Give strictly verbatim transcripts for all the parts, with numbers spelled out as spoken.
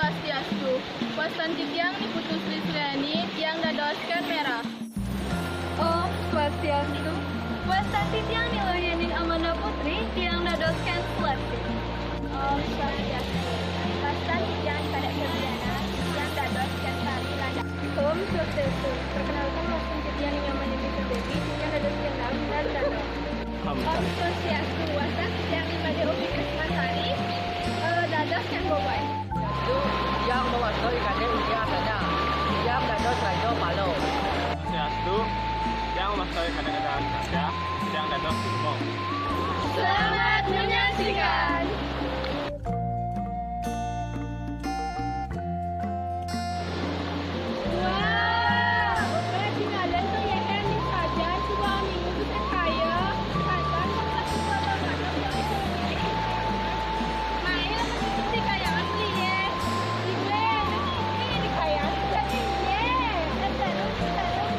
Swastiastu. Wastan titiang Ni Putu Sri Sriani, tiang dados Ken Merah. Om Swastiastu. Wastan titiang Ni Loh Yening Amanda Putri, tiang dados Ken Selasi. Om Swastiastu. Wastan titiang Ni Kadek Febriana, tiang dados Ken Sari Lada. Om Swastiastu. Perkenalkan, wastan titiang Ni Nyoman Devi Sudewi, tiang dados Ken Lam Nardano. Om Swastiastu. Wastan titiang Ni Made Upi Krismasari, eh, dados Ken Boboi. Swastiastu, tiang mawasta I Kadek Widya Asada, tiang dados Raja Palo. Swastiastu, tiang mawasta I Kadek Gadang Satya, tiang dados Bimo. Selamat menyaksikan. Wah, ketinggalan tuh ya kan di saja, coba minggu tuh saya kaya, kaitan sama suka banget. Main di kayangan beli ya. Ibu, ini di kayangan juga nih, ye. Dan terus, terus, terus,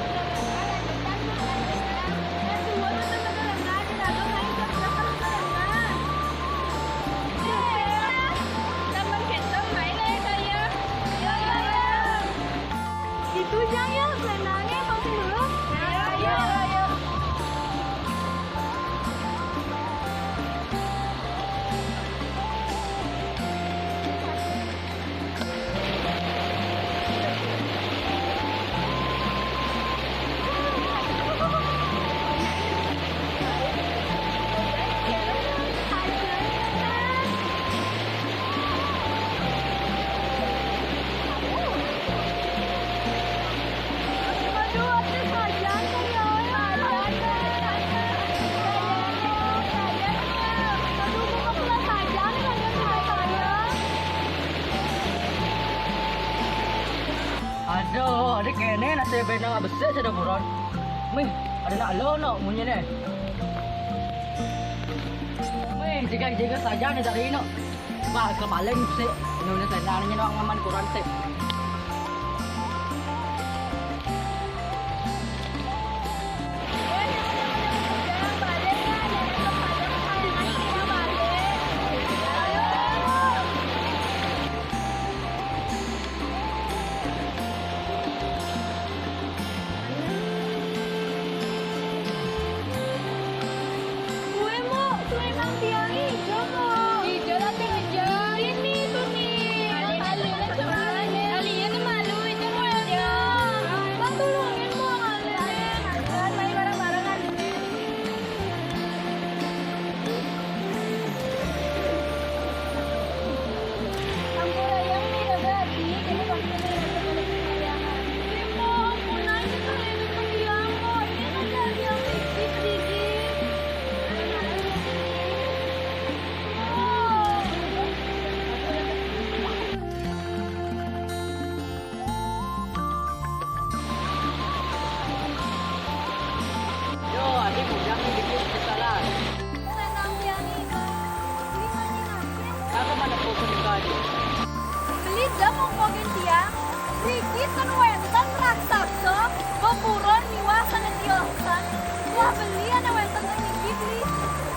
lanjutkan, lanjutkan. Dan semua tuh betul-betul Itu jang ya, selendangnya pasti dulu. Ayo, ayo, ayo. Aduh, adik kene nasi benang besik sudah buron. Mih, ada nak lo no munyi ne. Mih, jaga-jaga saja ni dari no. Wah, kepaling sik. Ini udah saya nanya no ngaman kurang sik. Kue, Mok, kue Mang Tiang ijo, Mok. Ijo lah, Tiang ijo. Ini tuh nih. Alien cuma alien. Alien malu, itu kuenya. Bang, tulungin, Mok, alien. Main bareng-bareng, alien. Yo, adi bujang ni dikit kesalahan. Senang dia ni, Bang. Terima kasih. Aku mana pun kau ni. Beli dah mongkogin tiang. Riki ten wenten raksasa, beburon miwah sangetiosan. Wah, beli ana wenten riki, beli.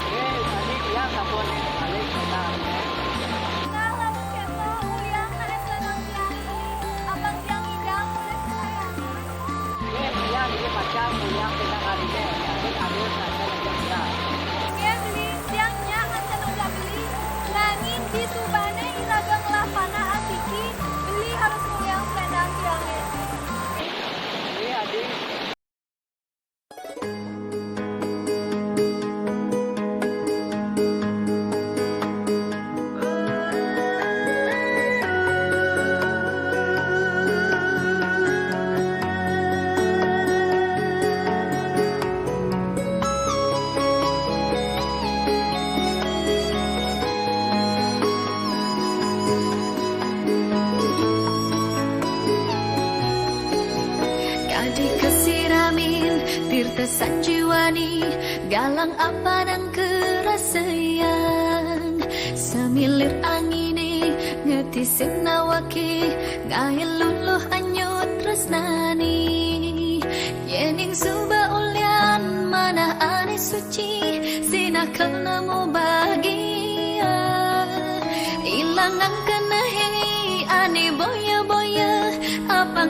Eh, tadi tiang sampun balik kota, eh. Nah, lamun kéto, uliang naé selendang tiang, beli. Apang tiang ngidang, boleh saya. Iya, iya, iya, pacang, iya, pacang, adiknya, tapi adil, pacang, iya, iya. Iya, beli, siang nyak, nganten udah beli. Nanging di subané iraga ngelah panah asiki, beli harus nguliang selendang tiangé. Iya, adik. Kadi kasiramin tirta sanjiwani, galang apanang karasayan. Samilir anginé ngetisin awaké, ngaé luluh anyut tresnané. Yéning suba ulian manah ané suci, sinah kena mubagia. Ilangang kenehé ané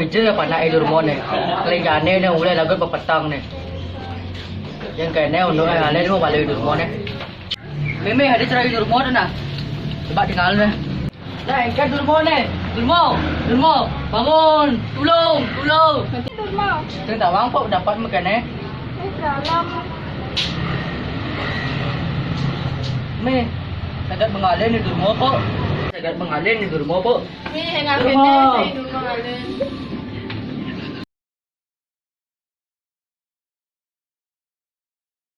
ije panak Durmo ne. Kali jane ne ulai lagu bepetang ne. Yang kene unduk ale dua balik Durmo ne. Meme ada cerai Durmo tu nah. Coba tinggal ne. Dah, angkat Durmo ne. Durmo, Durmo, bangun. Tulung, tulung. Durmo. Tentang bang kok dapat makan ne. Eh, dalam. Mi, saged mangalin id urmo, Apo. Saged mangalin id urmo, Apo. Mi, hay nga, Apo. Ken, hay id urmo ngalin.